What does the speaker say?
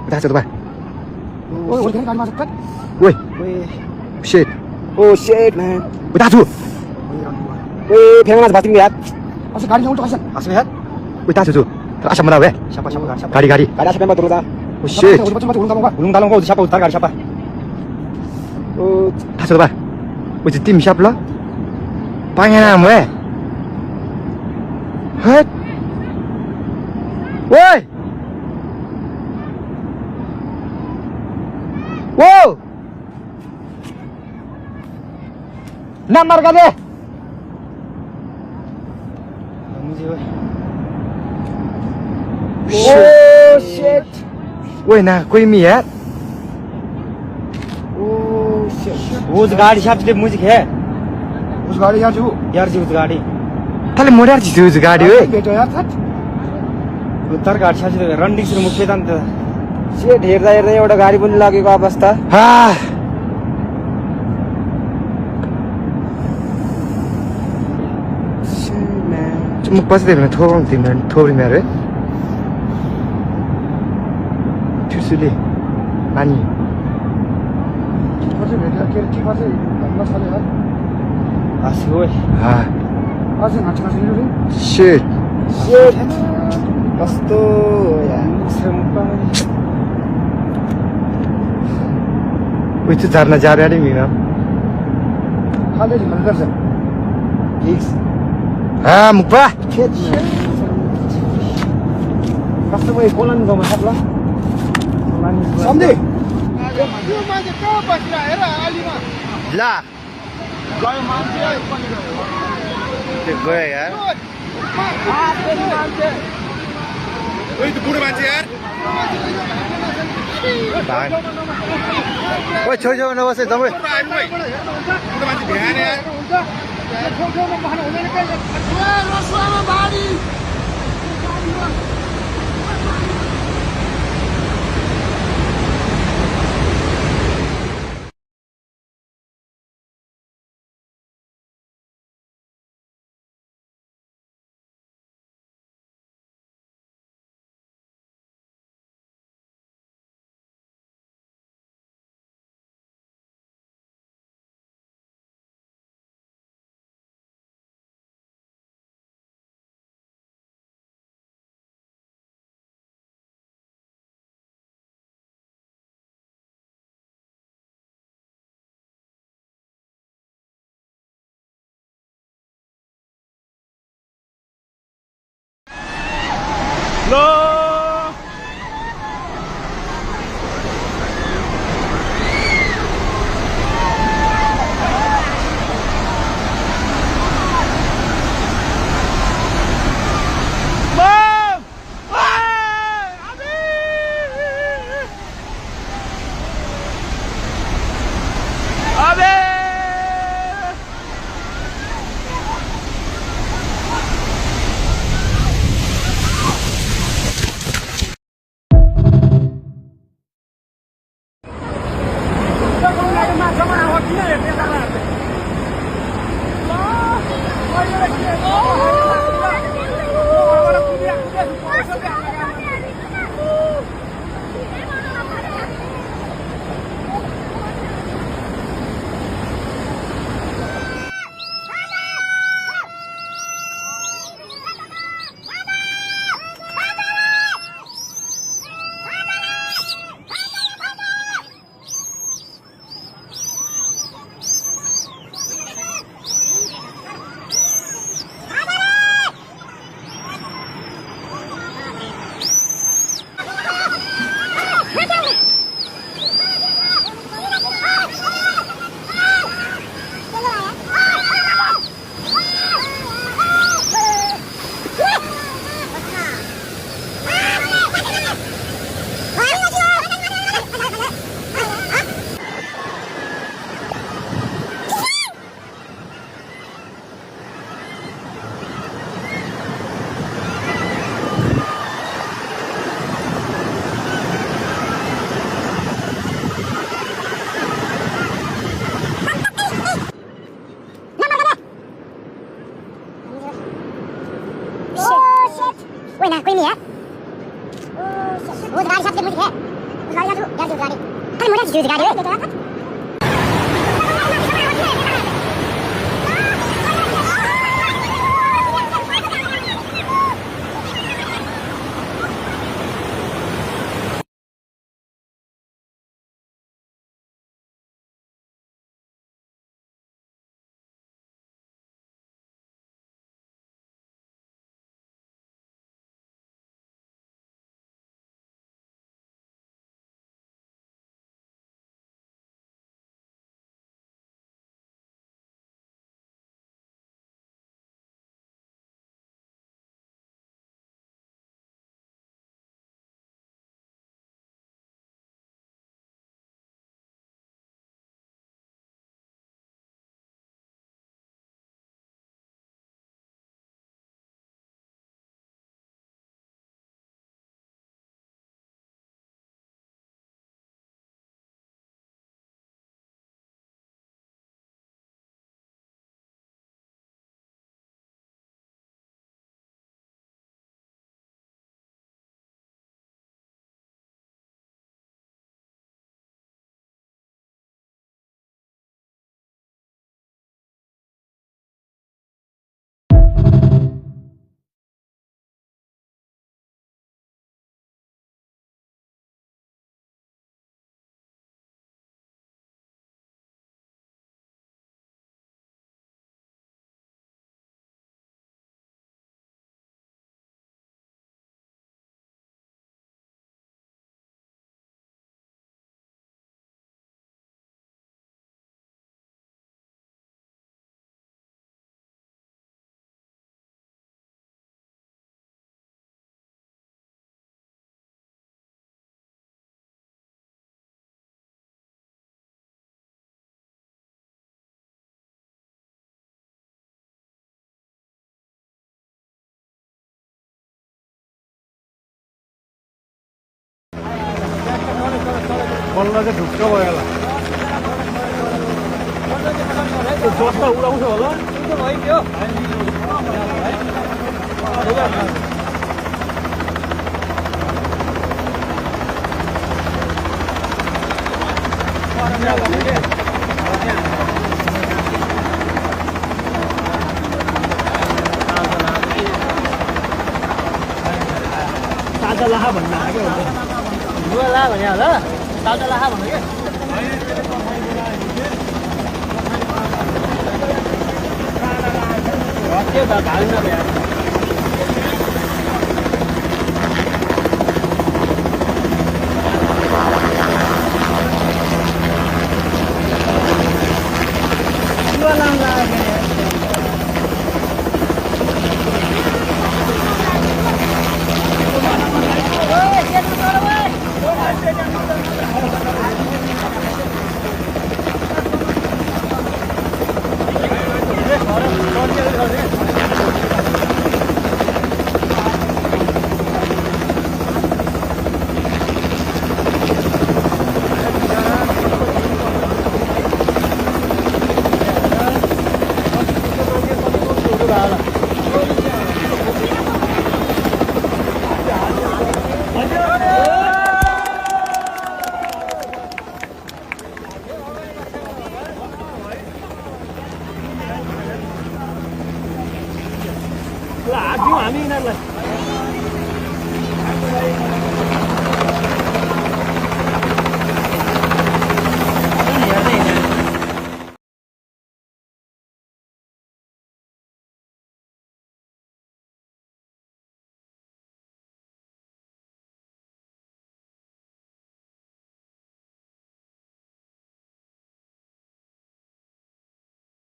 Udah satu bah. Ôi, cái gaड़ी masuk kan? Woi, shit. Oh shit man. Udah tuh. Wih, pengen batin lihat. Masuk gaడిnya untuk asan. Asli lihat. Udah tuh. Asam mana weh? Siapa gaड़ी siapa? Gari. Gaड़ी siapa yang bawa turun dah? Oh shit. Ulung dalong kau siapa utar gaड़ी siapa? Oh, Udah satu bah. Udah tim siapa lo? Pangeran weh. Hei. Woi. Wow. Nomor kali. oh shit. Woi nah, कोई me यार. Oh shit. उस गाड़ी शब्द से मुझे है उस गाड़ी यार जो यार जी उस गाड़ी Tali modar ji tuh gadi weh. बेटो यार था उतर गाड़ी शब्द से रंडिंग से मुख्य तंत्र shit हेर्दा एउटा गाडी पनि लागेको अवस्था Ah. Cuma pas deh mana thorong timran thori mere. Tusuli. Ani. पछि भेट्दा के के पछि भन्न थाले यार आसी हुए Ah. आज नाच्न छैन रे Shit. shit कस्तो यार Wih itu jarna jari ada mina. खाले झिमल गर्छ Gigs. Ah, mukba. shit कस्तो भयो कोलन गाउँमा सापला सम्झे यो मान्छे कहाँ बसिरा हेर अलिमा La. गयो मान्छे Itu gue ya. मान्छे ओइ त्यो बुढो मान्छे यार Tahan. Woi, coba nafas itu, woi. आइनु है बुढो मान्छे भ्यान यार छेउछेउमा बस्नु हुँदैन के रसुवामा बाढी कोई ना कोई नहीं है वो गाड़ी साहब से मुझे है बल्ल चाहिँ ढुक्क भयो होला त्यो जस्ता उडाउँछ होला ताजा लाहा भन्नु लाग्यो लुगा ला भने होला ताजा लाहा भन्नु के के त घाल्न भ्या लुगा लाउन लाग्यो हामी यिनीहरूलाई